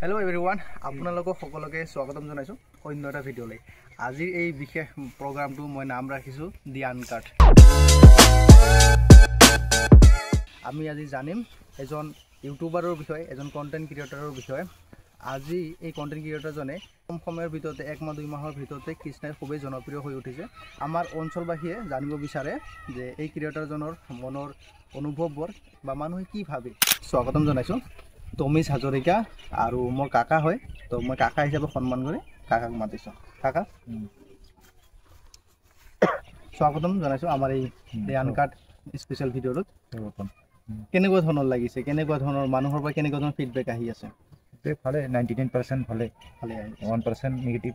Hello' everyone, আপোনালোকক সকলোকে স্বাগতম জনাইছোঁ অন্য এটা ভিডিঅ'লৈ। আজিৰ এই বিশেষ প্ৰগ্ৰামটো মই নাম ৰাখিছোঁ দি আনকাট। আমি আজি জানিম এজন ইউটিউবাৰৰ বিষয়ে, এজন কণ্টেণ্ট ক্ৰিয়েটৰৰ বিষয়ে। আজি এই কণ্টেণ্ট ক্ৰিয়েটৰজনে কম সময়ৰ ভিতৰতে, এক মাহ দুই মাহৰ ভিতৰতে কৃষ্ণাই খুবেই জনপ্ৰিয় হৈ উঠিছে। আমাৰ অঞ্চলবাসীয়ে জানিব বিচাৰে যে এই ক্ৰিয়েটৰজনৰ মনৰ অনুভৱবোৰ বা মানুহে কি ভাবে। স্বাগতম জনাইছোঁ তমিজ হাজৰিকা আৰু মোৰ কাকা হয়, তো মই কাকা হিচাপে সন্মান কৰি কাকাক মাতিছোঁ। কাকা, স্বাগতম জনাইছোঁ আমাৰ এই আনকাট স্পেচিয়েল ভিডিঅ'টোত। কেনেকুৱা ধৰণৰ লাগিছে, কেনেকুৱা ধৰণৰ মানুহৰ পৰা কেনেকুৱা ধৰণৰ ফিডবেক আহি আছে? ভালে, 99% ভালে ভালে আহিছে, 1% নিগেটিভ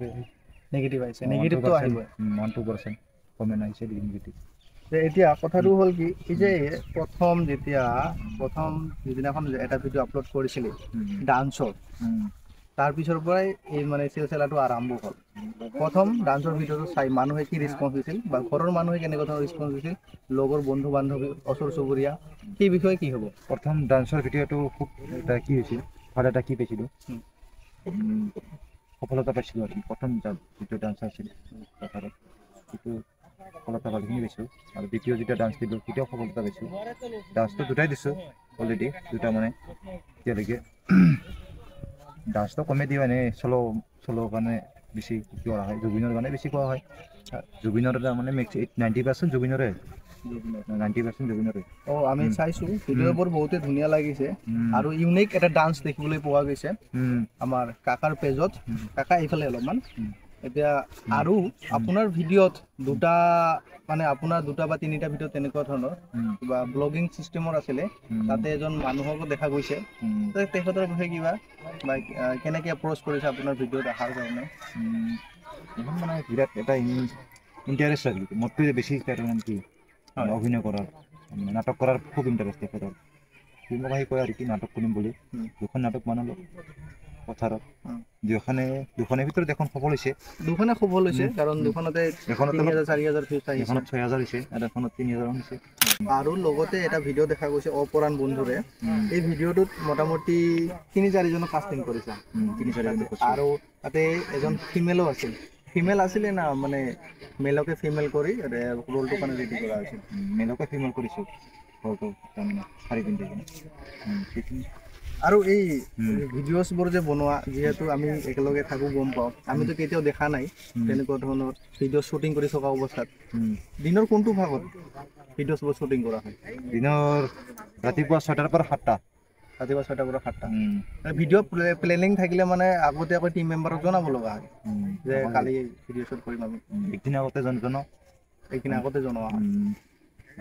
নিগেটিভ আহিছে। নিগেটিভটো আহিবই, 1-2% কমেণ্ট আহিছে নিগেটিভ। এতিয়া কথাটো হ'ল কি, এই যে প্ৰথম যেতিয়া প্ৰথম যিদিনাখন এটা ভিডিঅ' আপলোড কৰিছিলে ডান্সৰ, তাৰপিছৰ পৰাই এই মানে চিলচিলাটো আৰম্ভ হ'ল। প্ৰথম ডান্সৰ ভিডিঅ'টো চাই মানুহে কি ৰেচপঞ্চ দিছিল বা ঘৰৰ মানুহে কেনেকুৱা ধৰণৰ ৰেচপঞ্চ দিছিল, লগৰ বন্ধু বান্ধৱী ওচৰ চুবুৰীয়া, সেই বিষয়ে কি হ'ব? প্ৰথম ডান্সৰ ভিডিঅ'টো খুব এটা কি হৈছিল, ভাল এটা কি পাইছিলোঁ, সফলতা পাইছিলোঁ আৰু প্ৰথম যিটো ডান্স আছিল পথাৰত সেইটো সফলতা ভালখিনি পাইছোঁ। আৰু দ্বিতীয় যেতিয়া ডান্স দিলোঁ তেতিয়াও সফলতা পাইছোঁ। ডান্সটো দুটাই দিছোঁ অলৰেডি, দুটা মানে এতিয়ালৈকে ডান্সটো কমেডি মানে চল' কাৰণে বেছি কৰা হয়, জুবিনৰ কাৰণে বেছি কোৱা হয়। জুবিনৰ মানে 90% জুবিনৰে, 90% জুবিনৰে। অঁ, আমি চাইছোঁ ভিডিঅ'বোৰ, বহুতে ধুনীয়া লাগিছে আৰু ইউনিক এটা ডান্স দেখিবলৈ পোৱা গৈছে আমাৰ কাকাৰ পেজত। কাকা এইফালে অলপমান এতিয়া আৰু আপোনাৰ ভিডিঅ'ত দুটা মানে আপোনাৰ দুটা বা তিনিটা ভিডিঅ' তেনেকুৱা ধৰণৰ কিবা ব্লগিং চিষ্টেমৰ আছিলে, তাতে এজন মানুহকো দেখা গৈছে। তেখেতৰ বিষয়ে কিবা বা কেনেকৈ এপ্ৰ'চ কৰিছে আপোনাৰ ভিডিঅ'ত অহাৰ কাৰণে? মানে বিৰাট এটা ইণ্টাৰেষ্ট আছিল মোতকৈ বেছি, মানে কি অভিনয় কৰাৰ, নাটক কৰাৰ খুব ইণ্টাৰেষ্ট তেখেতৰ। সি মোক আহি কয় আৰু কি নাটক কৰিম বুলি। দুখন নাটক বনালোঁ পথাৰত, দুখনৰ ভিতৰত এখন সফল হৈছে, দুখনে সফল হৈছে, কাৰণ দুখনতে 3,000-4,000 ভিউজ আহিছে, এখনত 6,000 হৈছে আৰু এখনত 3,000 হৈছে। আৰু লগতে এটা ভিডিঅ' দেখা গৈছে অপৰাণ বন্ধুৰে। এই ভিডিঅ'টোত মোটামুটি 3-4জনক কাষ্টিং কৰিছে, 3-4জন, আৰু তাতে এজন ফিমেলো আছিল। ফিমেল আছিলে না মানে মেলকে ফিমেল কৰি ৰোলটো কাৰণে ৰেডি কৰা হৈছিল? মেলকে ফিমেল কৰিছোঁ ৰোলটো, তাৰমানে শাৰী পিন্ধি কিনে। আৰু এই ভিডিঅ'ছবোৰ যে বনোৱা, যিহেতু আমি একেলগে থাকোঁ গম পাওঁ, আমিতো কেতিয়াও দেখা নাই তেনেকুৱা ধৰণৰ ভিডিঅ' শ্বুটিং কৰি থকা অৱস্থাত। দিনৰ কোনটো ভাগত ভিডিঅ'ছবোৰ শ্বুটিং কৰা হয়? দিনৰ ৰাতিপুৱা 6টাৰ পৰা 7টা। ৰাতিপুৱা 6টাৰ পৰা 7টা। ভিডিঅ' প্লেনিং থাকিলে মানে আগতীয়াকৈ টিম মেম্বাৰক জনাব লগা হয় যে কালি ভিডিঅ' শ্বুট কৰিম আমি? একদিন আগতে জনাওঁ, একদিন আগতে জনোৱা হয়।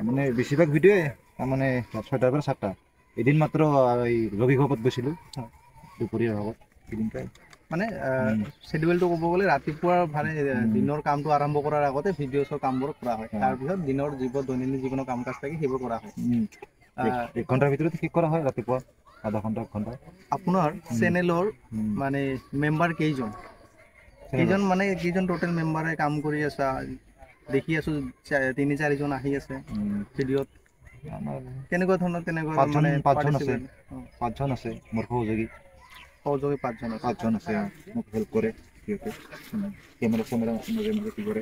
মানে বেছিভাগ ভিডিঅ'ই তাৰমানে 6টাৰ পৰা 7টা। এদিন মাত্ৰ এই যোগীঘোপত গৈছিলোঁ দুপৰীয়াৰ ভাগত, সেইদিনটাই। মানে শ্বেডিউলটো ক'ব গ'লে ৰাতিপুৱাৰ মানে দিনৰ কামটো আৰম্ভ কৰাৰ আগতে ভিডিঅ'ছৰ কামবোৰ কৰা হয়, তাৰপিছত দিনৰ যিবোৰ দৈনন্দিন জীৱনৰ কাম কাজ থাকে সেইবোৰ কৰা হয়। 1 ঘণ্টাৰ ভিতৰত শেষ কৰা হয়, ৰাতিপুৱা আধা ঘণ্টা 1 ঘণ্টা। আপোনাৰ চেনেলৰ মানে মেম্বাৰ কেইজন? কেইজন মানে কেইজন টোটেল মেম্বাৰে কাম কৰি আছা? দেখি আছোঁ 3-4জন আহি আছে ভিডিঅ'ত, কেনেকুৱা ধৰণৰ? তেনেকুৱা মানে 5জন আছে, 5জন আছে মোৰ সহযোগী। সহযোগী 5জন আছে? 5জন আছে, মোক হেল্প কৰে সিহঁতে, কেমেৰা চেমেৰা মাজে মাজে কি কৰে।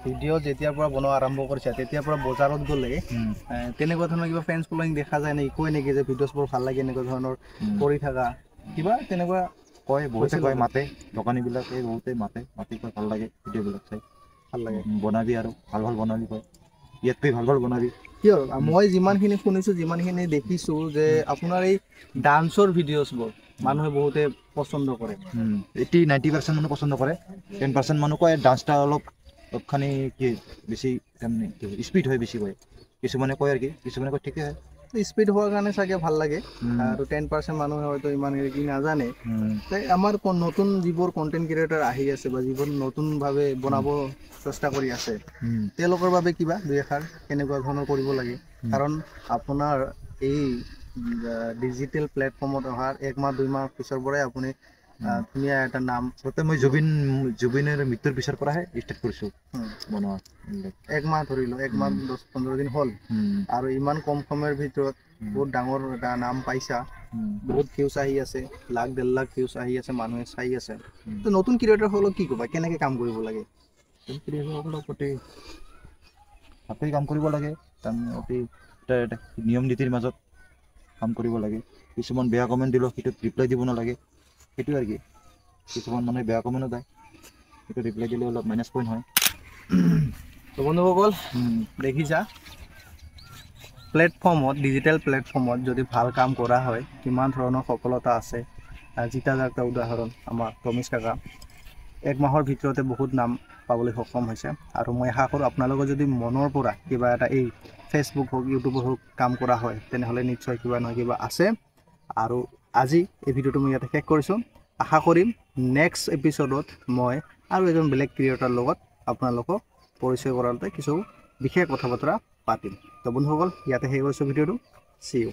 ভিডিঅ' যেতিয়াৰ পৰা বনোৱা আৰম্ভ কৰিছে তেতিয়াৰ পৰা বজাৰত গ'লে তেনেকুৱা ধৰণৰ কিবা ফেন্স ফল'য়িং দেখা যায় নেকি? কয় নেকি যে ভিডিঅ'ছবোৰ ভাল লাগে, এনেকুৱা ধৰণৰ কৰি থকা কিবা তেনেকুৱা কয়? বহুতে কয়, মাতে দোকানীবিলাকে বহুতে মাতে, মাতি কয় ভাল লাগে ভিডিঅ'বিলাক চাই, ভাল লাগে, বনাবি আৰু ভাল ভাল বনাবি কয়, ইয়াতকৈ ভাল ভাল বনাবি। কিয় মই যিমানখিনি শুনিছোঁ, যিমানখিনি দেখিছোঁ যে আপোনাৰ এই ডান্সৰ ভিডিঅ'ছবোৰ মানুহে বহুতে পচন্দ কৰে। 80-90% মানুহ পচন্দ কৰে, 10% মানুহ কয় ডান্সটা অলপখানি কি বেছি তাৰমানে স্পীড হয় বেছি কয়, কিছুমানে কয় আৰু কি, কিছুমানে কয় ঠিকে হয়। স্পীড হোৱাৰ কাৰণে চাগে ভাল লাগে, আৰু 10% মানুহে হয়তো ইমান কি নাজানে। আমাৰ নতুন যিবোৰ কণ্টেণ্ট ক্ৰিয়েটাৰ আহি আছে বা যিবোৰ নতুনভাৱে বনাব চেষ্টা কৰি আছে, তেওঁলোকৰ বাবে কিবা দুই এষাৰ কেনেকুৱা ধৰণৰ কৰিব লাগে? কাৰণ আপোনাৰ এই ডিজিটেল প্লেটফৰ্মত অহাৰ 1 মাহ 2 মাহ পিছৰ পৰাই আপুনি ধুনীয়া এটা নাম। আচলতে মই জুবিনৰ মৃত্যুৰ পিছৰ পৰাহে ষ্টাৰ্ট কৰিছোঁ বনোৱা। 1 মাহ ধৰিলোঁ, 1 মাহ 10-15 দিন হ'ল, আৰু ইমান কম সময়ৰ ভিতৰত বহুত ডাঙৰ এটা নাম পাইছা। বহুত ভিউজ আহি আছে, লাখ 1.5 লাখ ভিউজ আহি আছে, মানুহে চাই আছে। তো নতুন ক্ৰিয়েটৰসকলক কি ক'বা, কেনেকৈ কাম কৰিব লাগে? নতুন ক্ৰিয়েটৰসকলক অতি ভালকৈ কাম কৰিব লাগে, তাৰমানে অতি এটা নিয়ম নীতিৰ মাজত কাম কৰিব লাগে। কিছুমান বেয়া কমেণ্ট দিলেও সেইটোত ৰিপ্লাই দিব নালাগে, সেইটোৱে আৰু কি। কিছুমান মানুহে বেয়া কমেণ্টো দিয়ে, সেইটো ৰিপ্লাই দিলে অলপ মাইনাছ পইণ্ট হয়। তো বন্ধুসকল দেখিছা, প্লেটফৰ্মত, ডিজিটেল প্লেটফৰ্মত যদি ভাল কাম কৰা হয় কিমান ধৰণৰ সফলতা আছে। জিতা যাত্ৰা উদাহৰণ আমাৰ ৰমেশ কাকা এক মাহৰ ভিতৰতে বহুত নাম পাবলৈ সক্ষম হৈছে। আৰু মই আশা কৰোঁ আপোনালোকৰ যদি মনৰ পৰা কিবা এটা এই ফেচবুক হওক, ইউটিউবৰ হওক কাম কৰা হয়, তেনেহ'লে নিশ্চয় কিবা নহয় কিবা আছে। আৰু আজি এই ভিডিঅ'টো মই ইয়াতে শেষ কৰিছোঁ। আশা কৰিম নেক্সট এপিছ'ডত মই আৰু এজন বেলেগ ক্ৰিয়েটৰ লগত আপোনালোকক পৰিচয় কৰাওঁতে কিছু বিশেষ কথা বতৰা পাতিম। তো বন্ধুসকল, ইয়াতে শেষ কৰিছোঁ ভিডিঅ'টো। C U.